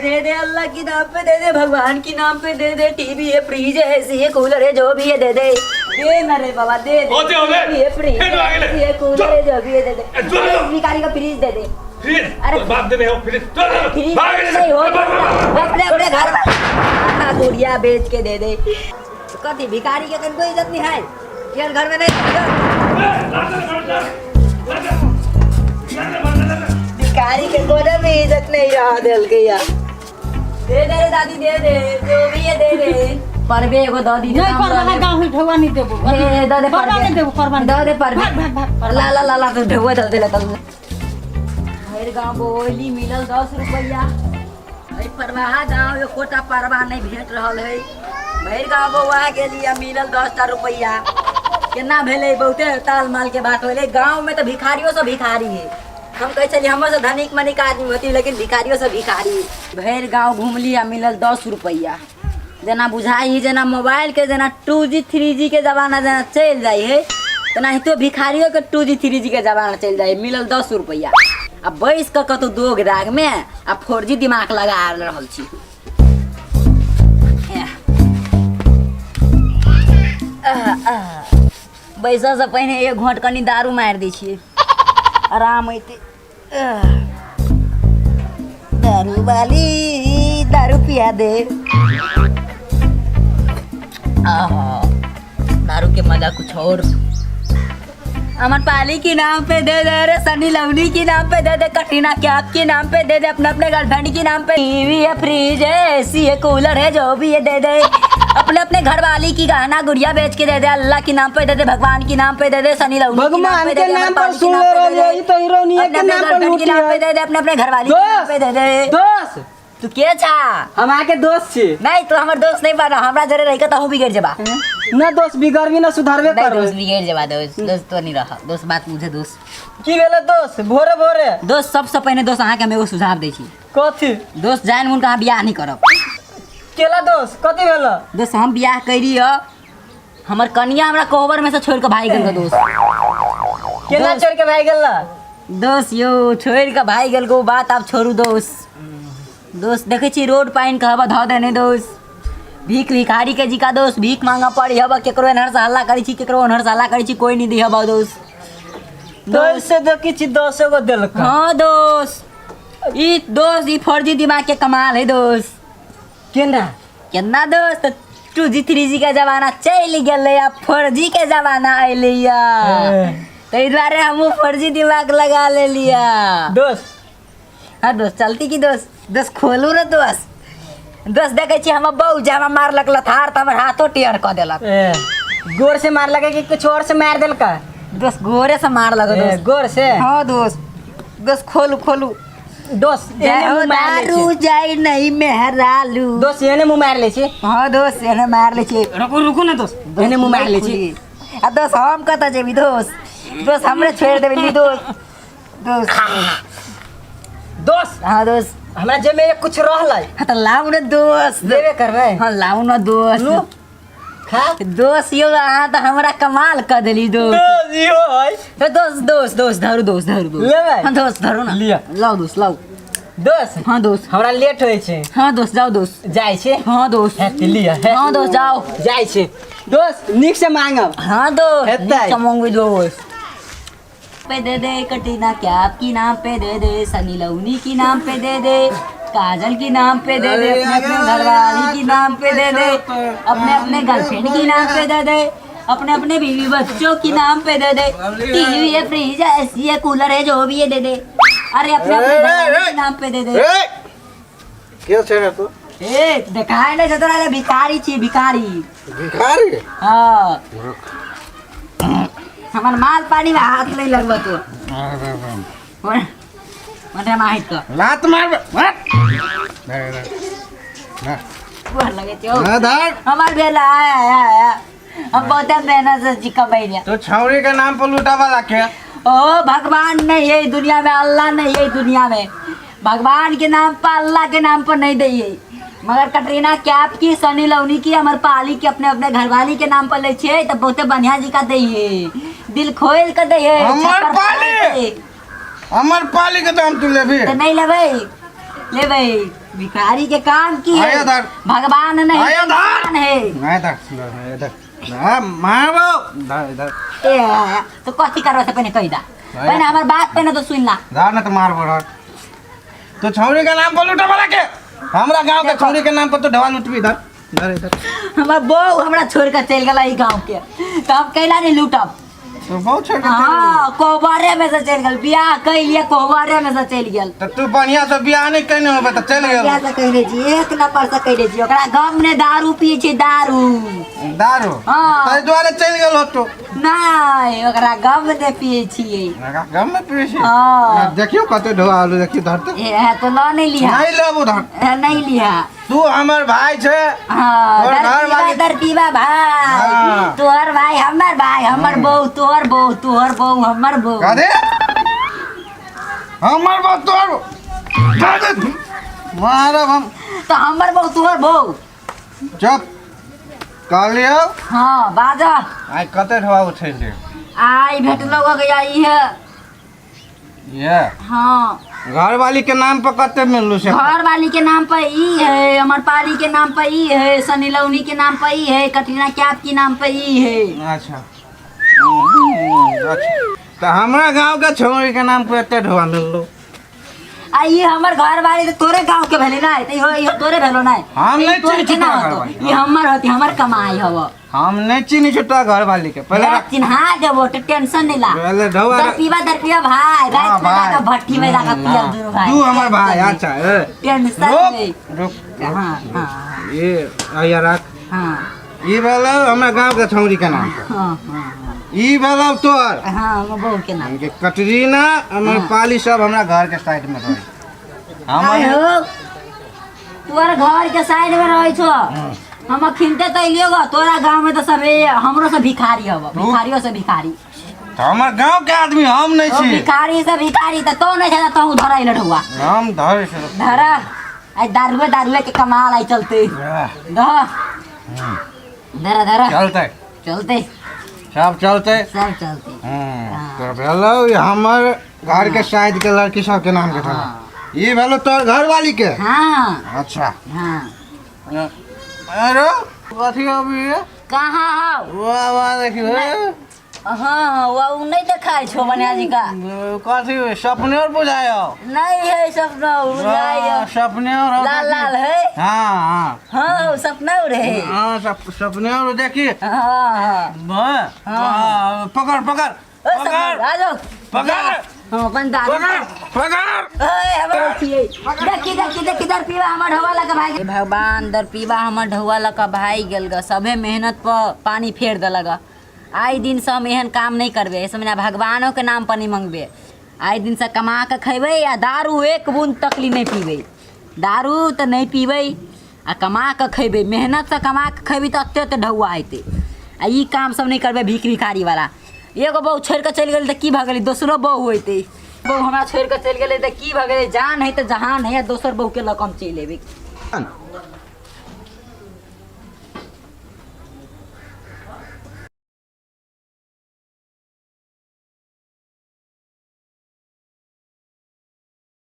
दे दे अल्लाह के नाम पे दे दे, भगवान के नाम पे दे दे। टीवी है, फ्रिज है, एसी है, कूलर है, जो भी है दे दे। दे ना रे बाबा, दे दे। होते होते। टीवी है, फ्रिज फिर है, आगे ले। एसी है, कूलर है, जो भी है दे दे। ए, जो दे। भिखारी का फ्रिज दे दे। फ्रिज। अरे। तोर बाप देने हो फ्रिज। चल चल, फ्रिज भाग इधर से। नहीं हो भाग, भाग, भाग। अपने अपने घर में अपना गुड़िया बेच के दे दे। कथी भिखारी के कन कोई इज्जत नहीं है केहन घर में नहीं। ए, लाते मार, लाते। लाते। लाते मार, लाते। भिखारी के कोनो में इज्जत नहीं रहा दिल के यार। दे दे रे दादी, दे दे, जो भी है दे दे। परबे एगो दऽ दी। नहीं परबा ना गाँव ढौआ नहीं देबो। ए दऽ दे। परबा परबे नहीं देबो, परबा नहीं। दऽ दे परबे। भाग भाग भाग। ला ला ला ला, तो ढौआ दऽ देला तब। भरि गाँव बोली मिलल 10 रुपैआ। एहि परवाहा गाँव एकोटा परबा नहि भेट रहल है। भरि गाँव बौआ गेली आ मिलल 10टा रुपैआ। केना भेलै? बहुते ताल माल के बात होलै। गाँव में तऽ भिखारियो सब भिखारी है। हम कहै छलियै हमर सब धनिक मनिक आदमी होती, लेकिन भिखारियो सब भिखारी। भरि गाँव घुमली आ मिलल 10 रुपैआ। जेना बुझाइ है जेना मोबाइल के जेना 2G 3G के जमाना जेना चलि जाइ है, तेनाहितो भिखारियो के 2G 3G के जमाना चलि जाइ है। मिलल 10 रुपैआ आ बैस कऽ कतौ दोग दाग में आ 4G दिमाग लगा रहल छी। एह। आह, आह। बैसऽ से पहिने एक घोंट कनि दारू मारि दै छियै, आराम अयतै। आह। दारू वाली, दारू पिया दे। आहा, दारू के मजा कुछ और। अमर पाली के नाम पे दे दे रे, सनी लवनी के नाम पे दे दे, कटरीना कैफ के नाम पे दे दे, अपने अपने गर्लफ्रेंड के नाम पे। टीवी है, फ्रिज है, एसी है, कूलर है, जो भी है दे दे। अपने अपने घर वाली की गहना गुड़िया बेच के दे दे। अल्लाह के नाम पे दे दे, भगवान के नाम पे दे दे, सनी लवनी के नाम भगवान पे के दे दे, नाम पर अमरपाली के सुन नाम ले पे दे रही दे। ई तो हीरोइनिया अपने के अपने नाम पर गर्लफ्रेंड के लूटी नाम पे है। दे दे, अपने अपने घर वाली के नाम पे दे दे। दोस्त। तू के छा? हम आके दोस्त छी। नहीं, तू हमर दोस्त नहीं बना। हमरा जरे रही के तहु बिगड़ जेबा। ना दोस्त, बिगड़बी ना, सुधरबे नहीं करबे। दोस्त, बिगड़ जेबा दोस्त। दोस्त तो नहीं रहा दोस्त, बात मुझे दोस्त। की भेलै दोस्त, भोरे भोरे? दोस्त, सबसे पहिने दोस्त, अहाँके हम एगो सुझाव दै छी। कथी? दोस्त, जानि मुन अहाँ बियाह नहीं करब। केला दोस्त, कथी भेल? दोस्त, हम बियाह करी ह, हमर कनिया हमरा कोहबर में से छोड़ के भागि गेल दोस्त। केना दोस्त। छोड़ के भागि गेल? दोस्त यौ, छोड़ के भागि गेल ओ बात आब छोड़ू दोस्त। दोस्त, देखै छी रोड पानि के हवा धऽ देने दोस्त। भीख भिखारी के जीका दोस्त, भीख मांगऽ पड़ी हवा। केकरो एनहर से हल्ला करै छी, केकरो ओनहर से हल्ला करै छी, कोई नहीं दी हवा दोस्त। दोस्त से देखी छी 10 गो देलक। हाँ दोस्त, ई दोस्त, ई फर्जी दिमाग के कमाल है दोस्त। केना? केना दोस्त, 2G 3G के जमाना चलि गेलै, आब 4G के जमाना अयलैया। ताहि दुआरे हमहूँ 4G दिमाग लगा लेलिया। दोस्त। हाँ दोस्त, चलती की दोस्त? दोस्त, खोलू ने दोस्त। दोस्त, देखै छी हमर बहू जे हमरा मारलक लथार तऽ हमर हाथो टेढ़ कऽ देलक। ए, गोर से मारलक कि कुछ और से मार देलका? दोस्त, गोरे से मारलक। ए, दोस्त। गोर से? हाँ दोस्त। दोस्त, खोलू खोलू। दोस्त, जय एने हो मुँह मार लै दारू छी। जाय नहीं मेहरालू। दोस्त, एने मुँह मार लै छी। हाँ दोस्त, एने मार लै छी। रुकू रुकू ना दोस्त, एने मुँह मार लै छी। आ दोस्त, हम कतऽ जेबी दोस्त? दोस्त, हमरे छोड़ि देबी ली दोस्त? दोस्त। दोस्त। हाँ दोस्त। हमरा जेब में कुछ रहलै। हाँ तऽ लाउ ने दोस्त। देबे करबै? हाँ, लाउ ने दोस्त। लू, खा। दोस्त यौ, अहाँ तऽ हमरा कमाल कऽ देली दोस्त। दोस्त यो है। ए दोस्त दोस्त दोस्त, धरू दोस्त, धरू दोस्त। लेबै? हाँ दोस्त, धरू ना। लिअ। लाउ दोस्त, लाउ। दोस्त। हाँ दोस्त। हमरा लेट होइ छै। हाँ दोस्त, जाउ दोस्त। जाइ छी। हाँ दोस्त। हे, लिअ हे। हाँ दोस्त, जाओ। जाइ छी दोस्त, नीक से मांगब। हाँ दोस्त। हेतै। नीक से मंगबै दोस्त। पे दे दे, कटरीना कैफ की नाम पे दे दे, सनी लवनी की नाम पे दे दे, काजल की नाम पे दे दे, अपने अपने घरवाली की नाम पे दे दे, अपने अपने गर्लफ्रेंड की नाम पे दे दे, अपने अपने बीवी बच्चों की नाम पे दे दे। टीवी है, फ्रिज है, एसी है, कूलर है, जो भी है दे दे। अरे, अपने अपने घरवाले के नाम पे दे दे। के छै रे तू? ए, देखाय नहीं छौ तोरा? भिखारी छी, भिखारी। भिखारी? हाँ। हमर माल पानी में हाथ नहीं लगबो तू। मटे माहित क लात मार मार। नहीं, नहीं, नहीं। गोर लगे छौ। ना धर। हमर भेल आया आया आया, हम बहुत मेहनत से जी कमैलिया। तो छौरी के नाम पर लूटावा लाके। ओ भगवान नहीं है दुनिया में, अल्लाह नहीं है दुनिया में। भगवान के नाम पर, अल्लाह के नाम पर नहीं दइए, मगर कटरीना कैफ की, सनी लवनी की, अमर पाली की, अपने अपने घरवाली के नाम पर ले छियै तऽ बहुते बढ़िया जी का दइए, दिल खोल के दइए। अमर पाली! अमर पाली के दाम तू लेबी? तऽ नहीं लेबै। ले भाई, भिखारी के काम की है? आया धर। भगवान नहीं, आया धर। इंसान है। नहीं, इधर इधर ना मारो, इधर इधर। ए, तो कथी करबा से पहिने कहि दा। पहिने हमर बात पहिने तो सुन ला। धर न तो मार बोल। तो छौरी के नाम पर लूटा वाला के, हमरा गांव के छौरी के नाम पर तो ढवा लूटबी। इधर इधर इधर। हमर बहू हमरा छोड़ के चलि गेलै ई गांव के, तऽ हम कैला नहीं लूटब? तो बहुत छोड़ के चलि गेल। हाँ, कोहबरे में से चलि गेल। बियाह कैलिए, कोहबरे में से चलि गेल। तऽ तू बढ़िया से बियाह नहीं केने होबे तऽ चलि गेल। बियाह से कहने छी, एक नंबर से कहने छी। ओकरा गाम ने दारू पिए छै, दारू। दारू? हाँ। ताहि दुआरे चलि गेल होतो। नहीं, ओकरा गम ने पिए छिए। गम में पिए छी? हाँ। देखियो कते ढोआ आलू, देखियो धरते। ए, तो ल नहीं लिहा। नहीं लेबू, धर। ए, नहीं लिहा। तू हमर भाई छे। हाँ, तोहर दर घर पीबा, वाली- दर पीबा भाई। हाँ। तोहर भाई हमर भाई, हमर बहू तोहर बहू, तोहर बहू हमर बहू। कथी हमर बहू तोहर बहू? मारब हम। तो हमर बहू तोहर बहू। चुप कहलियौ। हाँ, बाजा। आइ कते ढोआ उठेलियै? आइ भेटलो हो गया ई है। ये? हाँ। घरवाली के नाम पर कते मिललू से? घरवाली के नाम पर ई है, अमरपाली के नाम पर ई है, सनी लौनी के नाम पर ई है, कटरीना कैफ के नाम पर ई है। अच्छा अच्छा, तऽ हमरा गाँव के छौड़ी के नाम पर एते ढोआ मिललू? आ ई हमर घरवाली तऽ तोरे गाँव के भेलै ना, तऽ इहो इहो तोरे भेलो ना। हम ई नहि तोरे चिन्है छी केना तोरा होतो? घरवाली। ई हमर होती, हमर कमाई हव। हम नहीं चिन्है छी तोरा घरवाली के पहिले। चिन्हा देबो तो टेंशन नहीं ला। पहिले ढोआ दर पीबा, दर पीबा भाई। हाँ, रात में भाई। जाकर भट्टी में जाकर पियल दुनू भाई। तू हमर भाई। अच्छा, ए टेंशन रुक नहीं। रुक। हाँ हाँ। ये आया राख। हाँ। ई भेलौ हमरा गाँव के छौड़ी के नाम पर। हाँ हाँ। ई भेलौ तोहर। हाँ, हमर बहू के नाम। के कटरीना, हमर पाली सब हमरा घर के साइड में रहे। आय हमर हो, तोहर घर के साइड में रहै छो। हम अखिनते तो अइलियो गो तोरा गांव में, तो सबे हमरो से भिखारी हब, भिखारियो से भिखारी। तऽ हमर गाँव के आदमी हम नहीं ओ छी। भिखारी से भिखारी तऽ तो नहीं छे, तू धरा अइलो ढुआ। हम धरे छी। धरा, आई दारुए दारुए के कमाल आई चलते। दह, धरा धरा। चलते। चलते। सब चलते। सब चलते। तऽ भेलौ ई हमर घर के साइड के लड़की सब के नाम के था। ई भेलौ तोहर घर वाली के। हाँ। अच्छा। हाँ। अरे कथी अभी? कहाँ हो? वाह वाह, देखियो। हाँ हाँ, वो नहीं देखाई छो बनिया जी का। कथी सपने और बुझायो? नहीं है सपना बुझायो। सपने और लाल लाल है। हाँ हाँ। हाँ, सपना रहे। हाँ, सपने और देखी। हाँ हाँ। हाँ, पकड़ पकड़। ओ सपना, पकड़। आ जाओ। पकड़। हम अपन दारू पकड़ पकड़। ओए, हमर छियै। देखी देखी देखी, दर पीवा हमर ढोआ लका भाई। हे भगवान, दर पीवा हमर ढोआ लका भाई गेल ग। सभे मेहनत पर पानी फेर देलक। आइ दिन से हम एहन काम नहीं करबे। ऐसे मने भगवानों के नाम पर नहीं मंगबे। आइ दिन से कमा के खैबे आ दारू एक बूंद तकली नहीं पीबे। दारू तऽ नहीं पीबे आ कमा के खैबे। मेहनत से कमा के खैबे तऽ एते एते ढौआ हेतै। आ ई काम सब नहीं करबे भीख भिखारी वाला। एगो बहू छोड़ि कऽ चलि गेलै तऽ की भऽ गेलै? दोसरो बहू होइतै। बहू हमरा छोड़ि कऽ चलि गेलै तऽ की भऽ गेलै? जान है तऽ जहान है, आ दोसर बहूके लऽ कऽ हम चलि एबै।